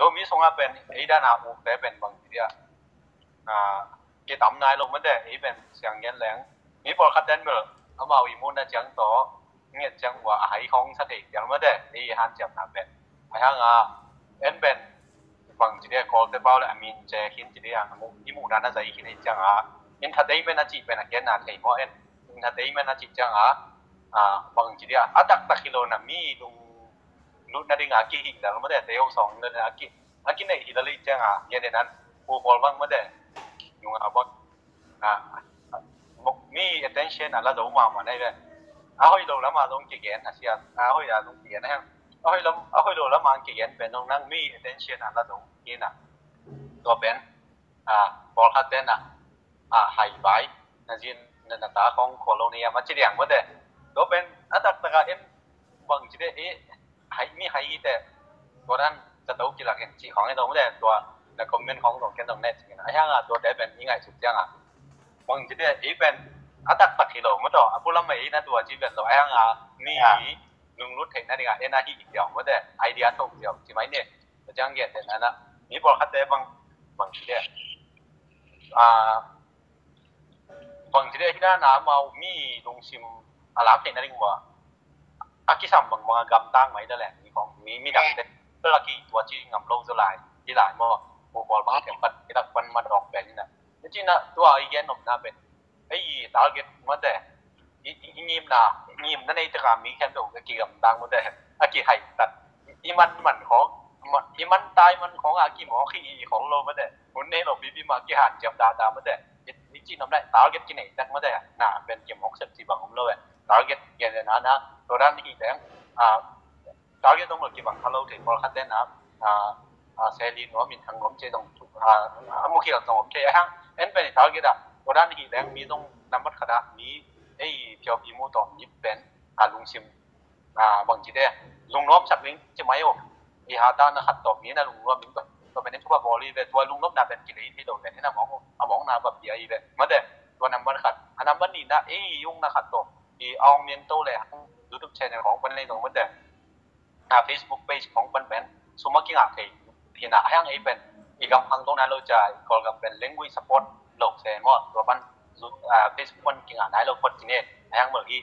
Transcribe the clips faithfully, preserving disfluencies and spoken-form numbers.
Zomi sungah pen ei dan a ukte pen bang ci dia, a, kitam nai lo mate, ei pen siang ngen leng. Mi pawlkhat ten bel amau i muhna ciang tawh nget ciang ua a hai khawng sa thei ciang mate, ei hanciamna pen. A hang a, en pen bang ci dia, Kawlte pau le a min ce khin ci dia, a mu, i muhna na zai khin ei ciang a, entertainment a cih pen a kiatna thei maw en. Entertainment a cih ciang a, a, bang ci dia, a taktak hi lo na mi lung lutna ding a kihih lel mate, teo sawng lel a ki, a kineih hi lel ei ciang a, ngen den an pu pawl bang mate, nung a bang, a, mi attention a la zo mahmah na hi ve. A hoih lo lam a zong kigen a sia, a hoih a zong kigen a hang, a hoih lam, a hoih lo lam a kigen pen zong nang mi attention a la zo hi na. Tua pen, a, pawlkhat pen a, a, hai vai, na zin, na, na ta khawng khua lo ni a ma ci diang mate. Tua pen a taktak a en bang ci dia, e, hai, mi hai hi te, tua dan zato kilak en ci khawng en dong mate, tua na comment khawng dong ken dong ne ci na. A hang a, tua te pen i ngaihsut ciang a, bang ci dia, ei pen a taktak hi lo maw taw, a pulam a ei na tua ci pen lo, a hang a, mi hi lunglut theihna ding a en a hi i diau mate, idea thok diau ci mai ne. Tua ciang gen te na na, mi pawlkhat te bang, bang ci dia, a, bang ci dia hi na na mau mi lungsim a lam theihna ding ua a kisam bangbang a gamtang mai da leng, mi khawng, mi, mi dang te laki tua ci ngam lo zaw lai, ci lai maw, pu pawl bang teng pat i lak pan ma dawk pen hi na. Ci na tua i gen nopna pen, ei target mate, i, i, i ngimna, i ngimna nei taka mi khempeuh a kigamtang mate, a kihaitat, i man man khawng, ma, i man tai man khawng a kimawk hi i khawng lo mate, hun nei lo pipi ma kihanciam dada mate, i, i ci nopna target kinei tak mate, na pen kimawk sep ci bang om lo e. Target gen na na, tua dan hi teng, a, target zong lo kibang kha lo thei, pawlkhat ten a, a, a, seli nuam in thang nuam ci zong, a, a mukhial zong om thei a hang, en pen i target a, tua dan hi leng mi zong nambat khat a, mi ei phiaupi mu tawm ni pen, a, lungsim, a, bang ci dia, lungnuam sak ling ci mai o, i hata na khat tawm ni na lungnuam in tua, tua pen in tua bawl i ve, tua lungnuamna pen kilei thei lo pen in a mawng, a mawngna va pia i ve, mate, tua nambat khat. A nambat nihna, ei i ukna khat tawm, i awng min to le hang YouTube channel khawng pan lei zong mate, a, Facebook page khawng pan pen sum a kingah thei hi na, a hang ei pen i gam khang to nai lo cia, i Kawlgam pen language support lo se maw, tua pan zu-, a, Facebook pan kingah nai lo phot ci ne, a hang bel hi,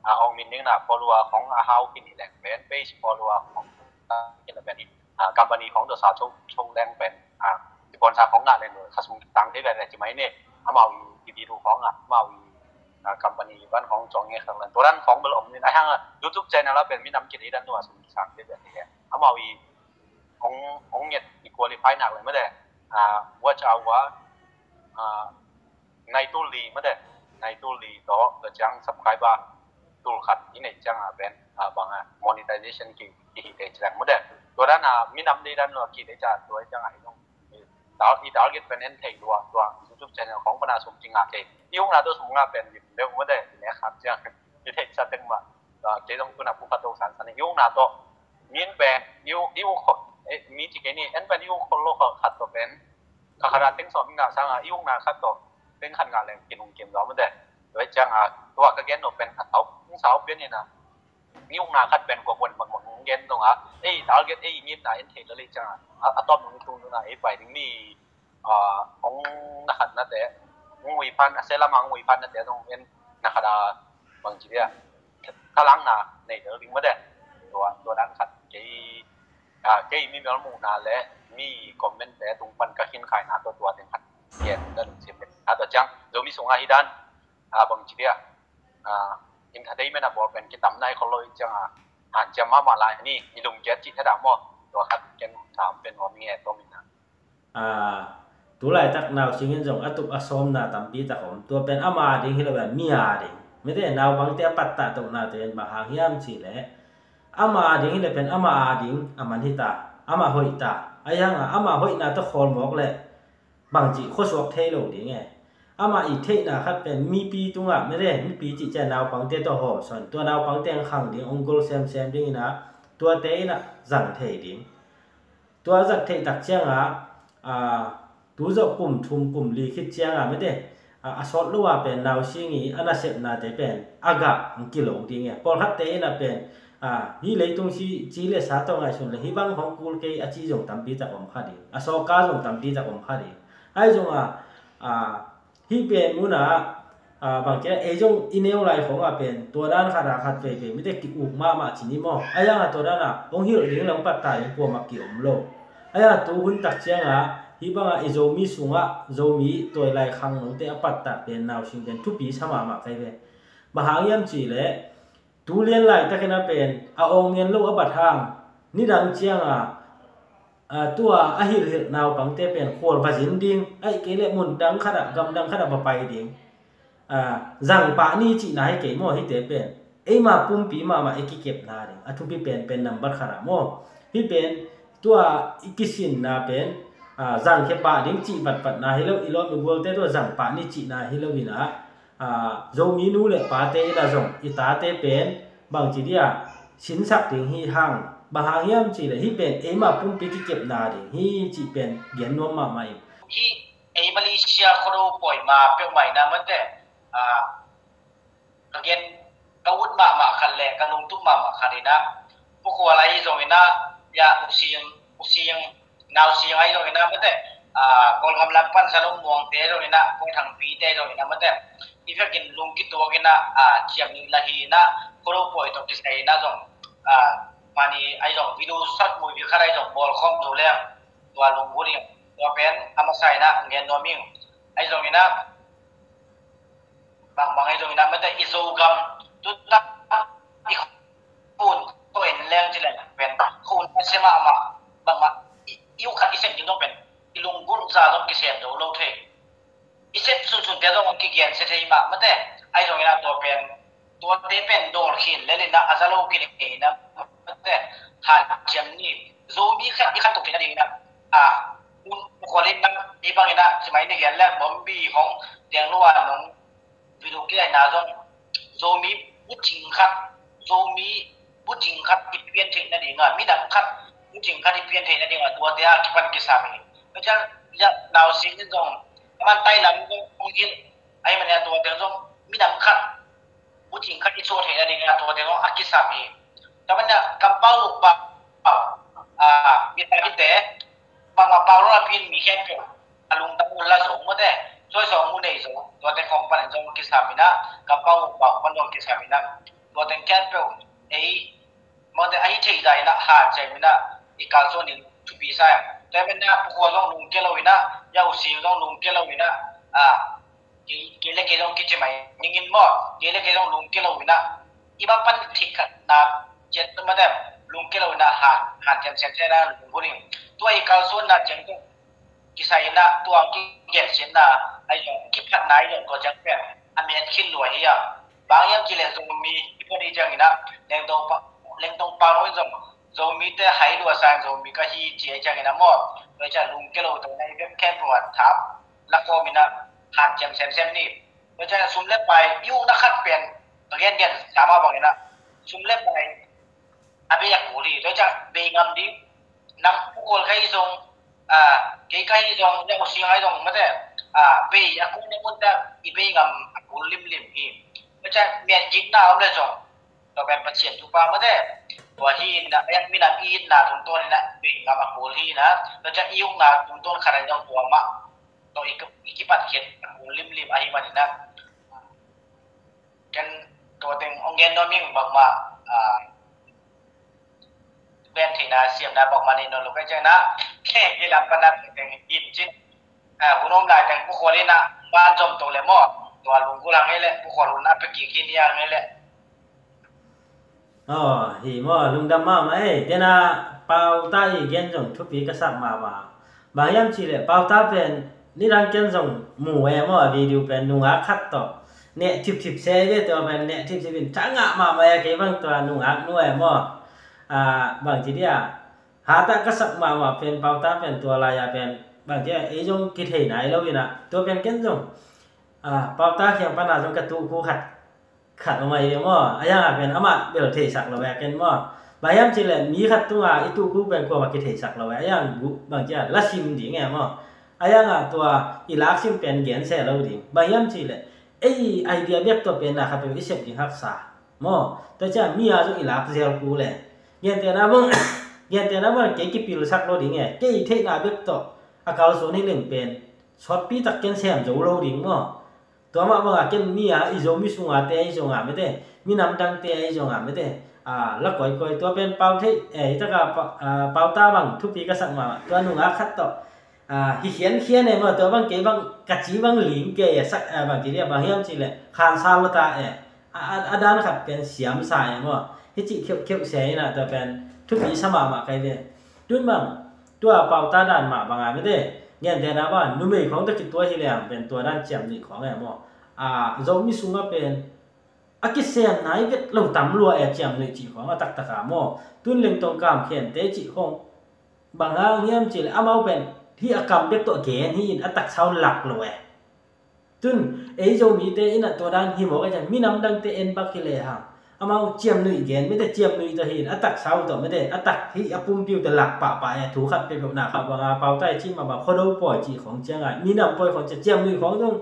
a, awng min ding na follower khawng a hau khin hi leng pen, page follower khawng, a, khin leng pen hi, a, company khawng tua sa cho, cho leng pen, a, sponsor khawng ngah leng lo, kha sum tang thei pen le ci mai ne, amau i, i video khawng a, amau i, a, company van khawng cawng nge khang lan. Tua dan khawng bel om nin a hang a YouTube channel a pen minam kit i dan tua sum sang te pen hi. Amau i hong, hong nget i qualify nak le mate. A, watch hour, a, nai tul li mate. Nai tul li tawh, tua ciang subscriber tul khat i nei ciang a pen, a, bang a monetization ki, ki hi te ciang mate. Tua dan a minam dei dan lo ki te ciang, tua ciang a i nong tar-, i target pen en thei lua, tua YouTube channel khawng pan a sum ci ngah thei. I ukna tawh sum ngah pen lim deuh mate, i nek khak ciang. I theih sa teng mah, a, kei zong tuna pu khat to san san i ukna tawh. Min pen, i u, i u kho, e, mi ci kei ni, en pen i u kho lo kho khat tawh pen. Kha khat a teng sawm i ngah sang a, i ukna khat tawh teng khat ngah leng kinung kim zaw mate. Tua ciang a, tua ka gen lo pen a tau, teng sau pian in a. I ukna khat pen kua kuan bang bang gen dong a, ei target ei ngimna en thei lo lei ciang a, a, a tawm nung tung nung a, ei pai ding mi, a, hong na khat na te, hong ui phan, a se lam a hong ui phan na te dong en na khat a, bang ci dia, ka lang na nei lo ding mate. Tua, tua dan khat kei, a, kei mi mel muhna le mi comment te tung pan ka khin khai na tua, tua ding khat gen da lungsim a, tua ciang Zomi sung a hi dan, a, bang ci dia, a, entertainment a bawl pen kitam nai khol lo i ciang a, hanciam mahmah lai ni, i lungkiat cih thada maw, tua khat ken tham pen om nge tawm in a. A, tulaitak nau singin zong a tup a sawmna tampi tak om, tua pen ama a ding hi lo pen mi a ding. Mite naupangte a pattah tohna te in bang hang hiam cih leh, ama a ding hi le pen ama a ding a man hi ta, ama hoih ta. A hiang a ama hoihna tawh khawl mawk leh bangci khuasuak thei lo ding e. Amah i theihna khat pen mipi tungah mete, mipi cih ciang naupangte tawh hawmsawn, tua naupangte ang khang ding, ong gol semsem ding inah, tuate inah zang thei ding. Tua zat theih tak ciangah, a, tu zawh kum thum kum li khit ciangah mete, a, a sawt lo ah pen nausing i a nasepnate pen a gah ang kilo ding e. Pawlkhatte inah pen Hih leitung ci le sa tawh ngaihsun le hih bang hong kul kei a ci zong tampi tak om kha ding, a sawka zong tampi tak om kha ding. Ahi zongah hih pen munah bangci a ei zong i neu lai khongah pen tua dan khatah khat veivei mite ki-uk mahmah ci ni maw? Ahi zongah tua danah hong hilh ding le hong pattah ding kuamah ki-om lo. Ahi zongah tu hun tak ciangah hih bangah i Zomi sungah Zomi tuailai khang note a pattah pen nausing pen thupi sa mahmah kai ve. Bang hang hiam cihleh tu lian laitakin a pen a awng ngen lo a bat hang nidang cianga tua a hilhhilh naupangte pen khual va zin ding, aih kei le mun dang khatah gam dang khatah va pai ding, zang pah ni cihna hi kei maw? Hihte pen eima pumpi mahmah i kikepna ding a thupi penpen nambat khatah maw? Hih pen tua i kisinna pen zangkhia pah ding cih vatvatna hi lo, i lawm i gualte tua zang pah ni cihna hi lo inah Zomi nu le pate inah zong i tate pen bangci dia sinsak ding hi hang. Bang hang hiam cihleh hih pen eima pumpi kikepna ding hi cih pen gen nuam mahmah ing. Hih ei Malaysia khuado pawi ma peuhmah inah mate ka gen ka ut mahmah khat le ka lungtup mahmah khat inah Pu Khual ahi zong inah ya using using nausing ahi zong inah mate Kawlgam lam pansa lo muangte zong inah Kawlthangpite zong inah mate i vekin lungkituak inah ciam ning la hi inah khuado pawi tawh kisai inah zong mani ahi zong video sat movie khat ahi zong bawlkhawm zo leng tua lunggulh ing. Tua pen a masa inah ngen nuam ing. Ahi zong inah bangbang ahi zong inah mate i Zogam tuta i khun tawh en leng ci leng pen khun a sia mahmah bangmah i ukhat i sep ding zong pen i lunggulh za zong kisem zo lo thei. I sep sunsunte zong kigen sia thei mah mate. Ahi zong inah tua pen tuate pen dawl khin lel inah a za lo kinei inah mate hanciam ni. Zomi khat i khat tuk khin a ding inah a un khual inah i bang inah cimai ni gen leng bombi hong deng lua nong video kiaina zong Zomi bucing khat Zomi bucing khat i pian theih nadinga minam khat bucing khat i pian theih nadinga tuate a kipan kisam hi. Macam nausing in zong aman tailam zong hong hilh ahi mania tuate zong minam khat bucing khat i suah theih nadinga tuate zong a kisam hi. Tamania kampau ukpa mita kite bangmah pau lo a pin mi khempeuh a lungtang un la zo mate suai sawm mu nei zo tuate khong panin zong kisam inah kampau ukpa pan zong kisam inah tuate khempeuh ei mate ahi theih za inah hanciam inah i kalsuan in thupi sa em. Tua mania Pu Khual zong lungkia lo inah ya using zong lungkia lo inah kei le kei zong kici mai ningin maw kei le kei zong lungkia lo inah i ma pan thik khat na ciat tu mate lungkia lo inah han han thiam sian sian na lungkul ing. Tua i kalsuan na ciang tu kisai inah tuang kigelh sian na ahi zong kiphatna ahi zong tua ciang pen a met khin lua hi a. Bang hiam cileh Zomi i pawt i ciang inah lengtong pa lengtong pa lo in zong Zomite hai lua sang Zomi ka hi ci ahi ciang inah maw tua i ciang lungkia lo tua inah i bem khempeuh a thap la kawm inah hanciam semsem ni. Tua ciang sum le pai i ukna khat pen ka gengen sama bang inah sum le pai a bei a kul hi. Tua ciang bei ngam ding nang Pu Khual ka hi zong kei ka hi zong ya using ahi zong mate bei a kul na munta i bei ngam a kul limlim hi. Tua ciang mian gikna om le zong tua pen Pasian thupha mate tua hi inah minam i itna tungtawn inah bei ngam a kul hi inah tua ciang i ukna tungtawn khat ahi zong tua mah tawh i kipat khiat a kul limlim ahi man inah ken tua teng hong gen nuam ing bangmah ben theihna siamna bangmah nei nawn lo ka ciang inah kei lam pan a teng in cin hun om lai teng Pu Khual inah ban zom to le maw tua lunggulh hang ei le Pu Khual hun a pekik hi ni hang ei le. Aw hi maw lungdam mahmah ei tena Pauta i gen zong thupi ka sak mahmah. Bang hiam cihleh Pauta pen nidang ken zong mu e maw a video pen nungak khat tawh neh thipthip se ve tua pen neh thipthip in thangah mahmah e kei bang tua nungak nu e maw. Bang ci dia hatah ka sak mahmah pen Pauta pen tua lai-a pen bang ci a ei zong kithei nai lo inah tua pen ken zong Pauta kiang pana zong ka tuh khu khat khat om ahi ve maw a yang a pen amah bel theisak lo ve a ken maw. Bang hiam cihleh mi khat tunga i tuh khu pen kuamah kitheisak lo ve a yang bang ci a la sim ding e maw. A yang a tua i lak sim pen gen se lo ding bang hiam cihleh ei idea biak tua pen na khat pen i sep ding haksa maw. Tua ciang mi a zong i lak zel kul e. Gentehna bang, gentehna bang kei kipilsak lo ding e. Kei i theihna bek tawh a kalsuan hi leng pen sawtpi tak ken sem zo lo ding maw. Tua mah banga ken mi a i Zomi sunga te ahi zonga mete, minam dang te ahi zonga mete, a, la koikoi tua pen pau thei, eh, i taka pa, a, pau ta bang thupi ka sak mah, tua nunga khat tawh, a, hi khian khian e maw, tua bang kei bang ka ci bang ling kei e, sak, a, bang ci dia bang hiam ci le khan sa lo ta e. A, a, a dan khat pen siam sa e maw. Hi ci kheuh kheuh se ina tua pen thupi sa mahmah kai ve. Tun bang tua pau ta dan mah banga mete, gentehna bang numei khawng tawh kitua hi leng pen tua dan ciamnuih khawng e maw. A, Zomi sunga pen a kisem nai vet lo tam lua e, ciamnuih cih khawng a taktaka maw. Tun leng tongkam khente cih khawng bang hang hiam cih le amau pen hi a kam bek tawh gen hi in a taksa uh lak lo e. Tun ei Zomite in a tua dan hi mawk a ciang minam dangte en bak hi lehang amau ciamnuih gen mete, ciamnuih tawh hi in a taksa uh tawh mete, a tak hi a pumpi uh tawh lak pahpah e. Thu khat peuhpeuh na kha banga pau tai cih mah bang khuado pawi cih khawng cianga minam pawi khawng ciang ciamnuih khawng zong,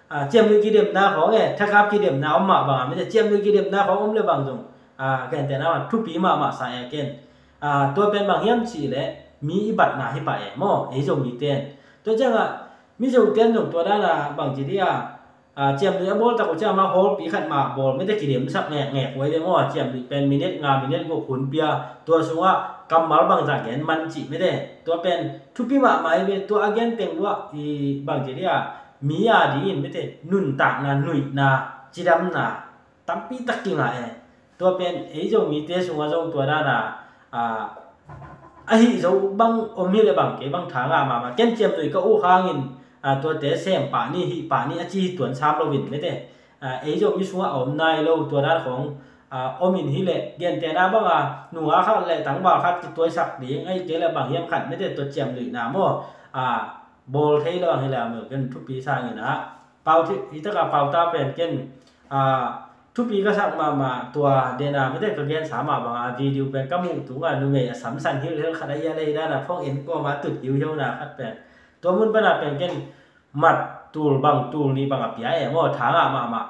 a, ciamnuih kidemna khawng e, thakap kidemna om mah banga mete, ciamnuih kidemna khawng om le bang zong, a, gentehna thupi mahmah sa e ken. A, tua pen bang hiam cih le mi i batna hi pah e maw, ei Zomite in. Tua cianga Mizote in zong tua dana bang ci dia, a, ciamnuih a bawl tak uh ciang amau hawlpi khat mah bawl mete, kidemsak ngekngek uh hi ve maw. Ciamnuih pen minute nga minute guk hun pia, tua sungah kammal bangzah gen man cih mete, tua pen thupi mahmah hi ve. Tua a gen teng uh ah i bang ci dia, mi a dingin mete nuntakna, nuihna, cidamna tampi tak kingah e. Tua pen ei Zomite sungah zong tua dana, a, ahi zo bang om hi le bang kei bang tha ngah mahmah. Ken ciamnuih ka uk hangin, a, tuate sem pah ni, hih pah ni a ci hi tuan sam loin mete, a, ei Zomi sungah a om nai lo tua dan khawng, a, om in hi le gentehna banga nunga khat le tangval khat kituaisak ding ahi kei le bang hiam khat mete, tua ciamnuihna maw, a, bawl thei lo ang hi le a mel ken thupi sangin a pau thei, hi taka pau ta pen ken, a, thupi ka sak mahmah. Tua dena mete ka gensa mah banga video pen ka muh tunga numei a samsan hilhel khat a ia lei dana phone in kawma tut hiuhiuna khat pen tua mun pana pen ken mat tul bang tul nih bang a pia e maw, tha ngah mahmah.